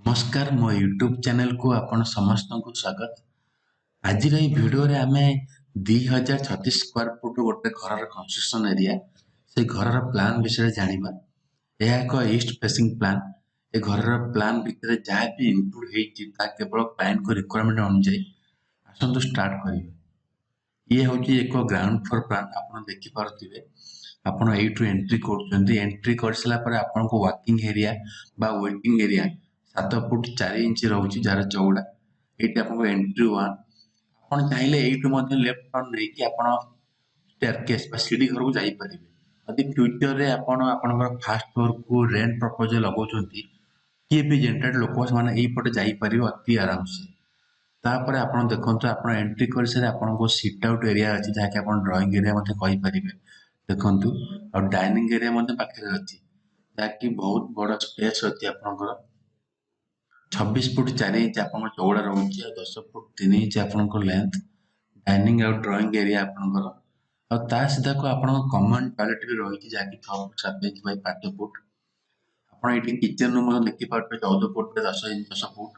ନମସ୍କାର, ମୋ ୟୁଟ୍ୟୁବ୍ ଚ୍ୟାନେଲକୁ ଆପଣ ସମସ୍ତଙ୍କୁ ସ୍ୱାଗତ। ଆଜିର ଏଇ ଭିଡ଼ିଓରେ ଆମେ 2036 ସ୍କୋୟାର ଫୁଟ ଗୋଟେ ଘରର କନଷ୍ଟ୍ରକ୍ସନ ଏରିଆ, ସେଇ ଘରର ପ୍ଲାନ୍ ବିଷୟରେ ଜାଣିବା। ଏହା ଏକ ଇଷ୍ଟ ଫେସିଂ ପ୍ଲାନ୍। ଏ ଘରର ପ୍ଲାନ୍ ଭିତରେ ଯାହା ବି ଇନକ୍ଲୁଡ ହେଇଛି, ତାହା କେବଳ କ୍ଲାଏଣ୍ଟଙ୍କ ରିକ୍ୱାରମେଣ୍ଟ ଅନୁଯାୟୀ। ଆସନ୍ତୁ ଷ୍ଟାର୍ଟ କରିବା। ଇଏ ହେଉଛି ଏକ ଗ୍ରାଉଣ୍ଡ ଫ୍ଲୋର ପ୍ଲାନ୍। ଆପଣ ଦେଖିପାରୁଥିବେ, ଆପଣ ଏଇଠୁ ଏଣ୍ଟ୍ରି କରୁଛନ୍ତି। ଏଣ୍ଟ୍ରି କରିସାରିଲା ପରେ ଆପଣଙ୍କୁ ୱାକିଂ ଏରିଆ ବା ୱେଟିଂ ଏରିଆ 7 ଫୁଟ 4 ଇଞ୍ଚ ରହୁଛି, ଯାହାର ଚଉଡ଼ା। ଏଇଠି ଆପଣଙ୍କ ଏଣ୍ଟ୍ରି ୱାନ୍। ଆପଣ ଚାହିଁଲେ ଏଇଠୁ ମଧ୍ୟ ଲେଫ୍ଟ ଟର୍ନ ନେଇକି ଆପଣ ଷ୍ଟେୟାରକେସ୍ ବା ସିଡ଼ି ଘରକୁ ଯାଇପାରିବେ। ଯଦି ଫ୍ୟୁଚରରେ ଆପଣ ଆପଣଙ୍କର ଫାଷ୍ଟ ଫ୍ଲୋରକୁ ରେଣ୍ଟ ପର୍ପୋଜ ଲଗାଉଛନ୍ତି, କିଏ ବି ଜେନେରେଟ୍ ଲୋକ, ସେମାନେ ଏଇପଟେ ଯାଇପାରିବେ ଅତି ଆରାମସେ। ତାପରେ ଆପଣ ଦେଖନ୍ତୁ, ଆପଣ ଏଣ୍ଟ୍ରି କରିସାରି ଆପଣଙ୍କୁ ସିଟ୍ ଆଉଟ୍ ଏରିଆ ଅଛି, ଯାହାକି ଆପଣ ଡ୍ରଇଂ ଏରିଆ ମଧ୍ୟ କହିପାରିବେ। ଦେଖନ୍ତୁ, ଆଉ ଡାଇନିଂ ଏରିଆ ମଧ୍ୟ ପାଖରେ ଅଛି, ଯାହାକି ବହୁତ ବଡ଼ ସ୍ପେସ୍ ଅଛି ଆପଣଙ୍କର। 26 ଫୁଟ 4 ଇଞ୍ଚ ଆପଣଙ୍କ ଚଉଡ଼ା ରହୁଛି ଆଉ 10 ଫୁଟ 3 ଇଞ୍ଚ ଆପଣଙ୍କ ଲେନ୍ଥ। ଡାଇନିଂ ଆଉ ଡ୍ରଇଂ ଏରିଆ ଆପଣଙ୍କର। ଆଉ ତା ସିଧାକୁ ଆପଣଙ୍କ କମନ ଟଏଲେଟ୍ ବି ରହିଛି, ଯାହାକି 6 ଫୁଟ 7 ଇଞ୍ଚ ବାଇ 5 ଫୁଟ। ଆପଣ ଏଇଠି କିଚେନ ରୁମ୍ ମଧ୍ୟ ଦେଖିପାରୁଥିବେ, 14 ଫୁଟ ବାଇ 10 ଇଞ୍ଚ, 10 ଫୁଟ,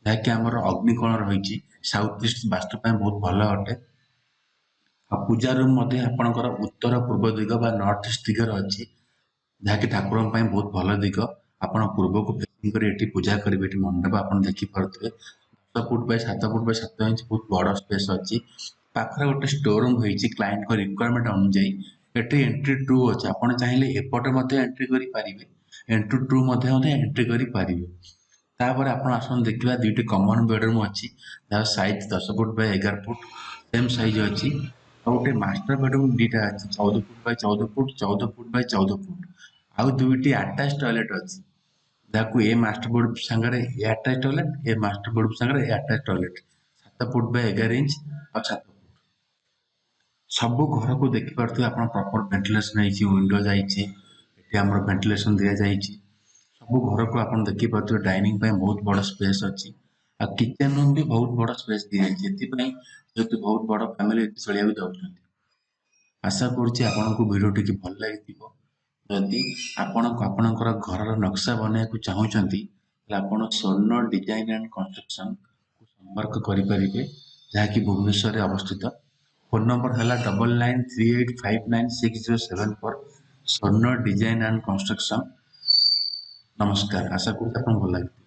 ଯାହାକି ଆମର ଅଗ୍ନିକୋଣ ରହିଛି। ସାଉଥ ଇଷ୍ଟ ବାସ୍ତୁ ପାଇଁ ବହୁତ ଭଲ ଅଟେ। ଆଉ ପୂଜା ରୁମ୍ ମଧ୍ୟ ଆପଣଙ୍କର ଉତ୍ତର ପୂର୍ବ ଦିଗ ବା ନର୍ଥ ଇଷ୍ଟ ଦିଗରେ ଅଛି, ଯାହାକି ଠାକୁରଙ୍କ ପାଇଁ ବହୁତ ଭଲ ଦିଗ। ଆପଣ ପୂର୍ବକୁ ଫେସିଂ କରି ଏଠି ପୂଜା କରିବେ। ଏଠି ମଣ୍ଡପ ଆପଣ ଦେଖିପାରୁଥିବେ, 10 foot Bai 7 foot Bai 7 inch, ବହୁତ ବଡ଼ ସ୍ପେସ୍ ଅଛି। ପାଖରେ ଗୋଟେ ଷ୍ଟୋର ରୁମ୍ ହେଇଛି କ୍ଲାଏଣ୍ଟଙ୍କ ରିକ୍ୱାରମେଣ୍ଟ ଅନୁଯାୟୀ। ଏଠି ଏଣ୍ଟ୍ରି ଟୁ ଅଛି। ଆପଣ ଚାହିଁଲେ ଏପଟେ ମଧ୍ୟ ଏଣ୍ଟ୍ରି କରିପାରିବେ, ଏଣ୍ଟ୍ରି ଟୁ ମଧ୍ୟ ଏଣ୍ଟ୍ରି କରିପାରିବେ। ତାପରେ ଆପଣ ଆସନ୍ତୁ ଦେଖିବା, ଦୁଇଟି କମନ ବେଡରୁମ୍ ଅଛି, ଯାହାର size 10 foot by 11 foot, same size ଅଛି। ଆଉ ଗୋଟେ ମାଷ୍ଟର ବେଡରୁମ୍ ଦୁଇଟା ଅଛି, 14 foot Bai 14 foot, 14 foot Bai 14 foot. ଆଉ ଦୁଇଟି ଆଟାଚ୍ ଟଏଲେଟ୍ ଅଛି, ଯାହାକୁ ଏ ମାଷ୍ଟର ବେଡରୁମ୍ ସାଙ୍ଗରେ a attach toilet, a master bedroom ସାଙ୍ଗରେ a attach toilet, 7 foot by 11 inch ଆଉ 7 ଫୁଟ। ସବୁ ଘରକୁ ଦେଖିପାରୁଥିବେ ଆପଣ, ପ୍ରପର ଭେଣ୍ଟିଲେସନ ହେଇଛି, ୱିଣ୍ଡୋ ଯାଇଛି, ଏଠି ଆମର ଭେଣ୍ଟିଲେସନ ଦିଆଯାଇଛି। ସବୁ ଘରକୁ ଆପଣ ଦେଖିପାରୁଥିବେ, ଡାଇନିଂ ପାଇଁ ବହୁତ ବଡ଼ ସ୍ପେସ୍ ଅଛି ଆଉ କିଚେନ ରୁମ୍ ବି ବହୁତ ବଡ଼ ସ୍ପେସ୍ ଦିଆଯାଇଛି, ଏଥିପାଇଁ ଯେହେତୁ ବହୁତ ବଡ଼ ଫ୍ୟାମିଲି ଏଠି ଚଳିବାକୁ ଯାଉଛନ୍ତି। ଆଶା କରୁଛି ଆପଣଙ୍କୁ ଭିଡ଼ିଓ ଟିକେ ଭଲ ଲାଗିଥିବ। ଯଦି ଆପଣ ଆପଣଙ୍କର ଘରର ନକ୍ସା ବନାଇବାକୁ ଚାହୁଁଛନ୍ତି, ତାହେଲେ ଆପଣ ସ୍ୱର୍ଣ୍ଣ ଡିଜାଇନ ଆଣ୍ଡ କନଷ୍ଟ୍ରକ୍ସନକୁ ସମ୍ପର୍କ କରିପାରିବେ, ଯାହାକି ଭୁବନେଶ୍ୱରରେ ଅବସ୍ଥିତ। ଫୋନ୍ ନମ୍ବର ହେଲା 9938596074, ସ୍ୱର୍ଣ୍ଣ ଡିଜାଇନ ଆଣ୍ଡ କନଷ୍ଟ୍ରକ୍ସନ। ନମସ୍କାର, ଆଶା କରୁଛି ଆପଣଙ୍କୁ ଭଲ ଲାଗିଥିବ।